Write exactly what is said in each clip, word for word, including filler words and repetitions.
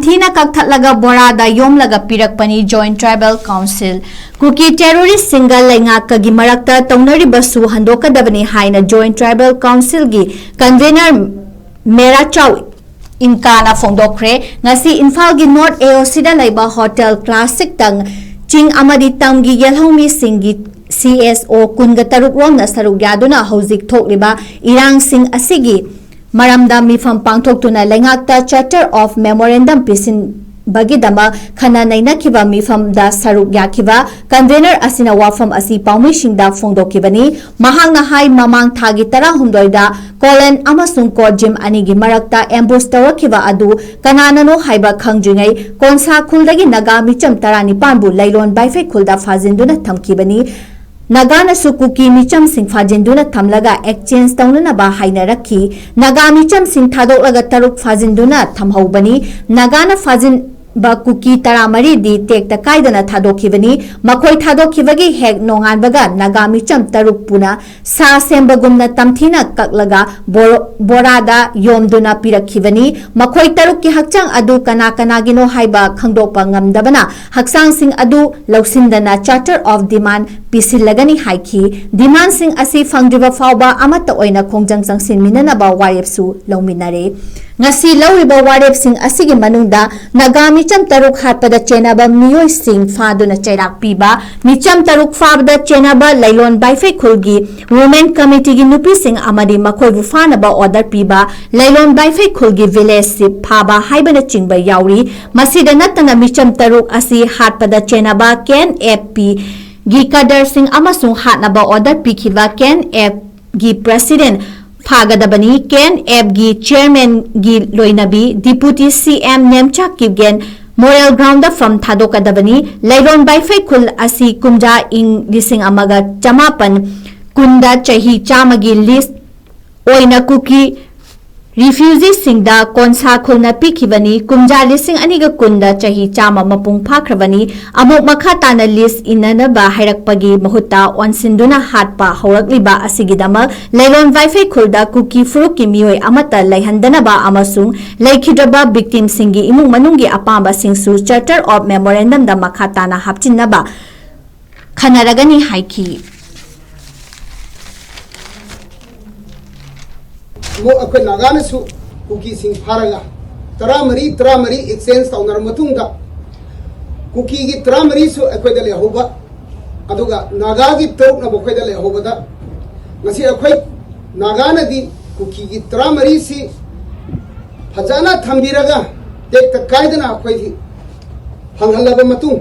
ꯊꯤꯅ ꯀꯛꯊꯠꯂꯒ ꯕꯣꯔꯥꯗ ꯌꯣꯝꯂꯒ ꯄꯤꯔꯛꯄꯅꯤ Joint Tribal Council꯫ ꯀꯨꯀꯤ terroristꯁꯤꯡꯒ ꯂꯩꯉꯥꯛꯀꯒꯤ ꯃꯔꯛꯇ ꯇꯧꯅꯔꯤꯕꯁꯨ ꯍꯟꯗꯣꯛꯀꯗꯕꯅꯤ ꯍꯥꯏꯅ Joint Tribal Councilꯒꯤ convener ꯃꯦꯔꯥꯆꯥꯎ ꯏꯟꯀꯥꯅ ꯐꯣꯡꯗꯣꯛꯈ꯭ꯔꯦ꯫ ꯉꯁꯤ ꯏꯝꯐꯥꯜꯒꯤ North AOCꯗ ꯂꯩꯕ Hotel Classicꯇ ꯆꯤꯡ ꯑꯃꯗꯤ ꯇꯝꯒꯤ ꯌꯦꯜꯍꯧꯃꯤꯁꯤꯡꯒꯤ CSO ꯀꯨꯟꯒ ꯇꯔꯨꯛ ꯔꯣꯝꯅ ꯁꯔꯨꯛ ꯌꯥꯗꯨꯅ ꯍꯧꯖꯤꯛ ꯊꯣꯛꯂꯤꯕ ꯏꯔꯥꯡꯁꯤꯡ ꯑꯁꯤꯒꯤ ꯃꯔꯝꯗ ꯃꯤꯐꯝ ꯄꯥꯡꯊꯣꯛꯇꯨꯅ ꯂꯩꯉꯥꯛꯇ Charter of Memorandum ꯄꯤꯁꯤꯟꯕꯒꯤꯗꯃꯛ ꯈꯟꯅ ꯅꯩꯅꯈꯤꯕ ꯃꯤꯐꯝꯗ ꯁꯔꯨꯛ ꯌꯥꯈꯤꯕ convener ꯑꯁꯤꯅ ꯋꯥꯐꯝ ꯑꯁꯤ ꯄꯥꯎꯃꯤꯁꯤꯡꯗ ꯐꯣꯡꯗꯣꯛꯈꯤꯕꯅꯤ꯫ ꯃꯍꯥꯛꯅ ꯍꯥꯏ, ꯃꯃꯥꯡ ꯊꯥꯒꯤ ꯇꯔꯥꯍꯨꯝꯗꯣꯏꯗ ꯀꯣꯂꯦꯟ ꯑꯃꯁꯨꯡ ꯀꯣꯠꯖꯤꯝ ꯑꯅꯤꯒꯤ ꯃꯔꯛꯇ ambush ꯇꯧꯔꯛꯈꯤꯕ ꯑꯗꯨ ꯀꯅꯥꯅꯅꯣ ꯍꯥꯏꯕ ꯈꯪꯗ꯭ꯔꯤꯉꯩ ꯀꯣꯟꯁꯥ ꯈꯨꯜꯗꯒꯤ ꯅꯥꯒꯥ ꯃꯤꯆꯝ ꯇꯔꯥꯅꯤꯄꯥꯟꯕꯨ ꯂꯩꯂꯣꯟ ꯕꯥꯏꯐꯩ ꯈꯨꯜꯗ ꯐꯥꯖꯤꯟꯗꯨꯅ ꯊꯝꯈꯤꯕꯅꯤ꯫ ꯅꯥꯒꯥꯅꯁꯨ ꯀꯨꯀꯤ ꯃꯤꯆꯝꯁꯤꯡ ꯐꯥꯖꯤꯟꯗꯨꯅ ꯊꯝꯂꯒ exchange ꯇꯧꯅꯅꯕ ꯍꯥꯏꯅꯔꯛꯈꯤ꯫ ꯅꯥꯒꯥ ꯃꯤꯆꯝꯁꯤꯡ ꯊꯥꯗꯣꯛꯂꯒ ꯇꯔꯨꯛ ꯐꯥꯖꯤꯟꯗꯨꯅ ꯊꯝꯍꯧꯕꯅꯤ꯫ ꯅꯥꯒꯥꯅ ꯐꯥꯖꯤꯟꯕ ꯀꯨꯀꯤ ꯇꯔꯥꯃꯔꯤꯗꯤ ꯇꯦꯛꯇ ꯀꯥꯏꯗꯅ ꯊꯥꯗꯣꯛꯈꯤꯕꯅꯤ꯫ ꯃꯈꯣꯏ ꯊꯥꯗꯣꯛꯈꯤꯕꯒꯤ ꯍꯦꯛ ꯅꯣꯡꯉꯥꯟꯕꯒ ꯅꯥꯒꯥ ꯃꯤꯆꯝ ꯇꯔꯨꯛ ꯄꯨꯅ ꯁꯥ ꯁꯦꯝꯕꯒꯨꯝꯅ ꯇꯝꯊꯤꯅ ꯀꯛꯂꯒ ꯕꯣꯔ-, ꯕꯣꯔꯥꯗ ꯌꯣꯝꯗꯨꯅ ꯄꯤꯔꯛꯈꯤꯕꯅꯤ꯫ ꯃꯈꯣꯏ ꯇꯔꯨꯛꯀꯤ ꯍꯛꯆꯥꯡ ꯑꯗꯨ ꯀꯅꯥ ꯀꯅꯥꯒꯤꯅꯣ ꯍꯥꯏꯕ ꯈꯪꯗꯣꯛꯄ ꯉꯝꯗꯕꯅ ꯍꯛꯆꯥꯡꯁꯤꯡ ꯑꯗꯨ ꯂꯧꯁꯤꯟꯗꯅ Charter of Demand ꯄꯤꯁꯤꯜꯂꯒꯅꯤ ꯍꯥꯏꯈꯤ꯫ Demandꯁꯤꯡ ꯑꯁꯤ ꯐꯪꯗ꯭ꯔꯤꯕ ꯐꯥꯎꯕ ꯑꯃꯠꯇ ꯑꯣꯏꯅ ꯈꯣꯡꯖꯪ ꯆꯪꯁꯤꯟꯃꯤꯟꯅꯅꯕ ꯋꯥꯔꯦꯞꯁꯨ ꯂꯧꯃꯤꯟꯅꯔꯦ꯫ ꯉꯁꯤ ꯂꯧꯔꯤꯕ ꯋꯥꯔꯦꯞꯁꯤꯡ ꯑꯁꯤꯒꯤ ꯃꯅꯨꯡꯗ ꯅꯥꯒꯥ ꯃꯤꯆꯝ ꯇꯔꯨꯛ ꯍꯥꯠꯄꯗ ꯆꯦꯟꯅꯕ ꯃꯤꯑꯣꯏꯁꯤꯡ ꯐꯥꯗꯨꯅ ꯆꯩꯔꯥꯛ ꯄꯤꯕ, ꯃꯤꯆꯝ ꯇꯔꯨꯛ ꯐꯥꯕꯗ ꯆꯦꯟꯅꯕ ꯂꯩꯂꯣꯟ ꯕꯥꯏꯐꯩ ꯈꯨꯜꯒꯤ Women Committeeꯒꯤ ꯅꯨꯄꯤꯁꯤꯡ ꯑꯃꯗꯤ ꯃꯈꯣꯏꯕꯨ ꯐꯥꯅꯕ order ꯄꯤꯕ, ꯂꯩꯂꯣꯟ ꯕꯥꯏꯐꯩ ꯈꯨꯜꯒꯤ village chief ꯐꯥꯕ ꯍꯥꯏꯕꯅꯆꯤꯡꯕ ꯌꯥꯎꯔꯤ꯫ ꯃꯁꯤꯗ ꯅꯠꯇꯅ ꯃꯤꯆꯝ ꯇꯔꯨꯛ ꯑꯁꯤ ꯍꯥꯠꯄꯗ ꯆꯦꯟꯅꯕ KNFPꯒꯤ cadreꯁꯤꯡ ꯑꯃꯁꯨꯡ ꯍꯥꯠꯅꯕ order ꯄꯤꯈꯤꯕ KNFꯒꯤ president ꯐꯥꯒꯗꯕꯅꯤ꯫ KNFꯒꯤ chairmanꯒꯤ ꯂꯣꯏꯅꯕꯤ Deputy CM Nemcha Kipgen moral groundꯗ from ꯊꯥꯗꯣꯛꯀꯗꯕꯅꯤ꯫ ꯂꯩꯂꯣꯟ ꯕꯥꯏꯐꯩ ꯈꯨꯜ ꯑꯁꯤ ꯀꯨꯝꯖꯥ ꯏꯪ ꯂꯤꯁꯤꯡ ꯑꯃꯒ ꯆꯃꯥꯄꯟ ꯀꯨꯟꯗ ꯆꯍꯤ ꯆꯥꯝꯃꯒꯤ lease ꯑꯣꯏꯅ ꯀꯨꯀꯤ ꯔꯤꯐ꯭ꯌꯨꯖꯤꯁꯤꯡꯗ ꯀꯣꯟꯁꯥ ꯈꯨꯜꯅ ꯄꯤꯈꯤꯕꯅꯤ꯫ ꯀꯨꯝꯖꯥ ꯂꯤꯁꯤꯡ ꯑꯅꯤꯒ ꯀꯨꯟꯗ ꯆꯍꯤ ꯆꯥꯝꯃ ꯃꯄꯨꯡ ꯐꯥꯈ꯭ꯔꯕꯅꯤ꯫ ꯑꯃꯨꯛ ꯃꯈꯥ ꯇꯥꯅ ꯂꯤꯁ ꯏꯟꯅꯅꯕ ꯍꯥꯏꯔꯛꯄꯒꯤ ꯃꯍꯨꯠꯇ ꯑꯣꯟꯁꯤꯟꯗꯨꯅ ꯍꯥꯠꯄ ꯍꯧꯔꯛꯂꯤꯕ ꯑꯁꯤꯒꯤꯗꯃꯛ ꯂꯩꯔꯣꯟ ꯋꯥꯏꯐꯩ ꯈꯨꯜꯗ ꯀꯨꯀꯤ ꯐꯨꯔꯨꯞꯀꯤ ꯃꯤꯑꯣꯏ ꯑꯃꯠꯇ ꯂꯩꯍꯟꯗꯅꯕ ꯑꯃꯁꯨꯡ ꯂꯩꯈꯤꯗ꯭ꯔꯕ ꯚꯤꯛꯇꯤꯝꯁꯤꯡꯒꯤ ꯏꯃꯨꯡ ꯃꯅꯨꯡꯒꯤ ꯑꯄꯥꯝꯕꯁꯤꯡꯁꯨ Charter of Memorandumꯗ ꯃꯈꯥ ꯇꯥꯅ ꯍꯥꯞꯆꯤꯟꯅꯕ ꯈꯟꯅꯔꯒꯅꯤ ꯍꯥꯏꯈꯤ꯫ ꯑꯃꯨꯛ ꯑꯩꯈꯣꯏ ꯅꯥꯒꯥꯅꯁꯨ ꯀꯨꯀꯤꯁꯤꯡ ꯐꯥꯔꯒ ꯇꯔꯥꯃꯔꯤ ꯇꯔꯥꯃꯔꯤ exchange ꯇꯧꯅꯔ ꯃꯇꯨꯡꯗ ꯀꯨꯀꯤꯒꯤ ꯇꯔꯥꯃꯔꯤꯁꯨ ꯑꯩꯈꯣꯏꯗ ꯂꯩꯍꯧꯕ, ꯑꯗꯨꯒ ꯅꯥꯒꯥꯒꯤ ꯇꯔꯨꯛꯅ ꯃꯈꯣꯏꯗ ꯂꯩꯍꯧꯕꯗ ꯉꯁꯤ ꯑꯩꯈꯣꯏ ꯅꯥꯒꯥꯅꯗꯤ ꯀꯨꯀꯤꯒꯤ ꯇꯔꯥꯃꯔꯤꯁꯤ ꯐꯖꯅ ꯊꯝꯕꯤꯔꯒ ꯇꯦꯛꯇ ꯀꯥꯏꯗꯅ ꯑꯩꯈꯣꯏꯒꯤ ꯐꯪꯍꯜꯂꯕ ꯃꯇꯨꯡ,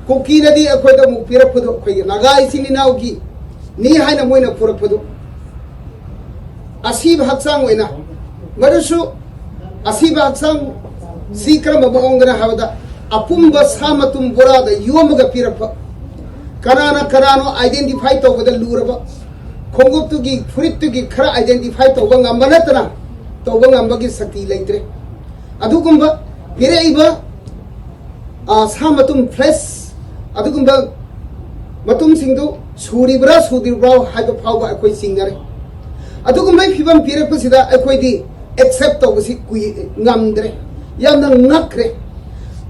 ꯀꯨꯀꯤꯅꯗꯤ ꯑꯩꯈꯣꯏꯗ ꯑꯃꯨꯛ ꯄꯤꯔꯛꯄꯗꯣ, ꯑꯩꯈꯣꯏꯒꯤ ꯅꯥꯒꯥ ꯏꯆꯤꯟ ꯏꯅꯥꯎꯒꯤ ꯅꯤ ꯍꯥꯏꯅ ꯃꯣꯏꯅ ꯄꯨꯔꯛꯄꯗꯣ, ꯑꯁꯤꯕ ꯍꯛꯆꯥꯡ ꯑꯣꯏꯅ, ꯃꯗꯨꯁꯨ ꯑꯁꯤꯕ ꯍꯛꯆꯥꯡ ꯁꯤ ꯀꯔꯝꯕ ꯃꯑꯣꯡꯗꯅ ꯍꯥꯏꯕꯗ, ꯑꯄꯨꯝꯕ ꯁꯥ ꯃꯇꯨꯝ ꯕꯣꯔꯥꯗ ꯌꯣꯝꯃꯒ ꯄꯤꯔꯛꯄ, ꯀꯅꯥꯅ ꯀꯅꯥꯅꯣ identify ꯇꯧꯕꯗ ꯂꯨꯔꯕ, ꯈꯣꯡꯎꯞꯇꯨꯒꯤ ꯐꯨꯔꯤꯠꯇꯨꯒꯤ ꯈꯔ identify ꯇꯧꯕ ꯉꯝꯕ ꯅꯠꯇꯅ ꯇꯧꯕ ꯉꯝꯕꯒꯤ ꯁꯛꯇꯤ ꯂꯩꯇ꯭ꯔꯦ꯫ ꯑꯗꯨꯒꯨꯝꯕ ꯄꯤꯔꯛꯏꯕ ꯁꯥ ꯃꯇꯨꯝ, flesh, ꯑꯗꯨꯒꯨꯝꯕ ꯃꯇꯨꯝꯁꯤꯡꯗꯨ ꯁꯨꯔꯤꯕ꯭ꯔꯥ ꯁꯨꯗ꯭ꯔꯤꯕ꯭ꯔꯥ ꯍꯥꯏꯕ ꯐꯥꯎꯕ ꯑꯩꯈꯣꯏ ꯆꯤꯡꯅꯔꯦ꯫ ꯑꯗꯨꯒꯨꯝꯕ ꯐꯤꯕꯝ ꯄꯤꯔꯛꯄꯁꯤꯗ ꯑꯩꯈꯣꯏꯗꯤ accept ꯇꯧꯕꯁꯤ ꯀꯨꯏ ꯉꯝꯗ꯭ꯔꯦ, ꯌꯥꯝꯅ ꯉꯛꯈ꯭ꯔꯦ꯫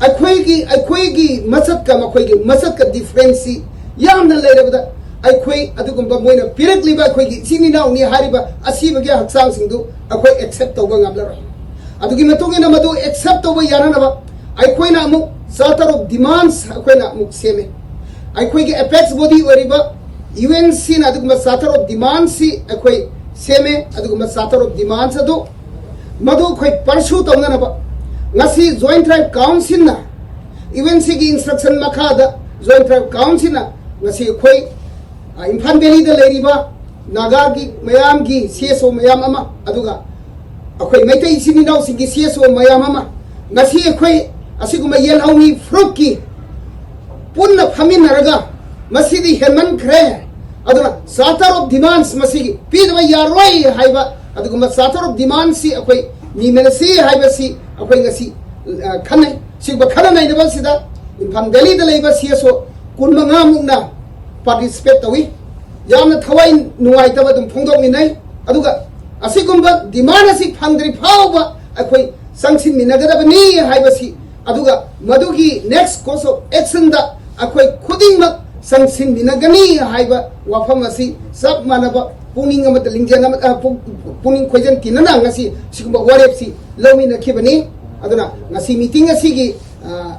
ꯑꯩꯈꯣꯏꯒꯤ ꯑꯩꯈꯣꯏꯒꯤ ꯃꯁꯛꯀ ꯃꯈꯣꯏꯒꯤ ꯃꯁꯛꯀ difference ꯁꯤ ꯌꯥꯝꯅ ꯂꯩꯔꯕꯗ, ꯑꯩꯈꯣꯏ ꯑꯗꯨꯒꯨꯝꯕ ꯃꯣꯏꯅ ꯄꯤꯔꯛꯂꯤꯕ ꯑꯩꯈꯣꯏꯒꯤ ꯏꯆꯤꯟ ꯏꯅꯥꯎꯅꯤ ꯍꯥꯏꯔꯤꯕ ꯑꯁꯤꯕꯒꯤ ꯍꯛꯆꯥꯡꯁꯤꯡꯗꯨ ꯑꯩꯈꯣꯏ accept ꯇꯧꯕ ꯉꯝꯂꯔꯣꯏ꯫ ꯑꯗꯨꯒꯤ ꯃꯇꯨꯡ ꯏꯟꯅ ꯃꯗꯨ accept ꯇꯧꯕ ꯌꯥꯅꯅꯕ ꯑꯩꯈꯣꯏꯅ ꯑꯃꯨꯛ Charter of Demands ꯑꯩꯈꯣꯏꯅ ꯑꯃꯨꯛ ꯁꯦꯝꯃꯦ꯫ ꯑꯩꯈꯣꯏꯒꯤ apex body ꯑꯣꯏꯔꯤꯕ UNC ꯅ ꯑꯗꯨꯒꯨꯝꯕ Charter of Demands ꯁꯤ ꯑꯩꯈꯣꯏ ꯁꯦꯝꯃꯦ꯫ ꯑꯗꯨꯒꯨꯝꯕ Charter of Demands ꯑꯗꯨ ꯃꯗꯨ ꯑꯩꯈꯣꯏ pursue ꯇꯧꯅꯅꯕ ꯉꯁꯤ Joint Tribe Council ꯅ UNC ꯒꯤ instruction ꯃꯈꯥꯗ Joint Tribe Council ꯅ ꯉꯁꯤ ꯑꯩꯈꯣꯏ ꯏꯝꯐꯥꯜ ꯚꯦꯂꯤꯗ ꯂꯩꯔꯤꯕ ꯅꯥꯒꯥꯒꯤ ꯃꯌꯥꯝꯒꯤ CSO ꯃꯌꯥꯝ ꯑꯃ, ꯑꯗꯨꯒ ꯑꯩꯈꯣꯏ ꯃꯩꯇꯩ ꯏꯆꯤꯟ ꯏꯅꯥꯎꯁꯤꯡꯒꯤ CSO ꯃꯌꯥꯝ ꯑꯃ, ꯉꯁꯤ ꯑꯩꯈꯣꯏ ꯑꯁꯤꯒꯨꯝꯕ ꯌꯦꯜꯍꯧꯃꯤ ꯐꯨꯔꯨꯞꯀꯤ ꯄꯨꯟꯅ ꯐꯝꯃꯤꯟꯅꯔꯒ ꯃꯁꯤꯗꯤ ꯍꯦꯟꯃꯟꯈ꯭ꯔꯦ, ꯑꯗꯨꯅ Charter of Demands ꯃꯁꯤꯒꯤ ꯄꯤꯗꯕ ꯌꯥꯔꯣꯏ ꯍꯥꯏꯕ ꯑꯗꯨꯒꯨꯝꯕ ꯆꯥꯔꯇꯔ ꯑꯣꯐ ꯗꯤꯃꯥꯟꯁꯤ ꯑꯩꯈꯣꯏ ꯃꯤꯃꯤꯟꯅꯁꯤ ꯍꯥꯏꯕꯁꯤ ꯑꯩꯈꯣꯏ ꯉꯁꯤ, ꯑ, ꯈꯟꯅꯩ꯫ ꯁꯤꯒꯨꯝꯕ ꯈꯟꯅ ꯅꯩꯅꯕ ꯑꯁꯤꯗ ꯏꯝꯐꯥꯜ ꯚꯦꯂꯤꯗ ꯂꯩꯕ ꯁꯤ ꯑꯦꯁ ꯑꯣ ꯀꯨꯟ ꯃꯉꯥꯃꯨꯛꯅ ꯄꯥꯔꯇꯤꯁꯤꯄꯦꯠ ꯇꯧꯏ꯫ ꯌꯥꯝꯅ ꯊꯋꯥꯏ ꯅꯨꯡꯉꯥꯏꯇꯕ ꯑꯗꯨꯝ ꯐꯣꯡꯗꯣꯛꯃꯤꯟꯅꯩ꯫ ꯑꯗꯨꯒ ꯑꯁꯤꯒꯨꯝꯕ ꯗꯤꯃꯥꯟ ꯑꯁꯤ ꯐꯪꯗ꯭ꯔꯤ ꯐꯥꯎꯕ ꯑꯩꯈꯣꯏ ꯆꯪꯁꯤꯟꯃꯤꯟꯅꯒꯗꯕꯅꯤ ꯍꯥꯏꯕꯁꯤ, ꯑꯗꯨꯒ ꯃꯗꯨꯒꯤ ꯅꯦꯛꯁ ꯀꯣꯔꯁ ꯑꯣꯐ ꯑꯦꯛꯁꯟꯗ ꯑꯩꯈꯣꯏ ꯈꯨꯗꯤꯡꯃꯛ ꯆꯪꯁꯤꯟꯃꯤꯟꯅꯒꯅꯤ ꯍꯥꯏꯕ ꯋꯥꯐꯝ ꯑꯁꯤ ꯆꯞ ꯃꯥꯟꯅꯕ ꯄꯨꯛꯅꯤꯡ ꯑꯃꯠꯇ, ꯂꯤꯡꯖꯦꯜ ꯑꯃ, ꯑ, ꯄꯨ-, ꯄꯨꯛꯅꯤꯡ ꯈꯣꯏꯖꯟ ꯇꯤꯟꯅꯅ ꯉꯁꯤ ꯁꯤꯒꯨꯝꯕ ꯋꯥꯔꯦꯞꯁꯤ ꯂꯧꯃꯤꯟꯅꯈꯤꯕꯅꯤ꯫ ꯑꯗꯨꯅ ꯉꯁꯤ ꯃꯤꯇꯤꯡ ꯑꯁꯤꯒꯤ, ꯑ,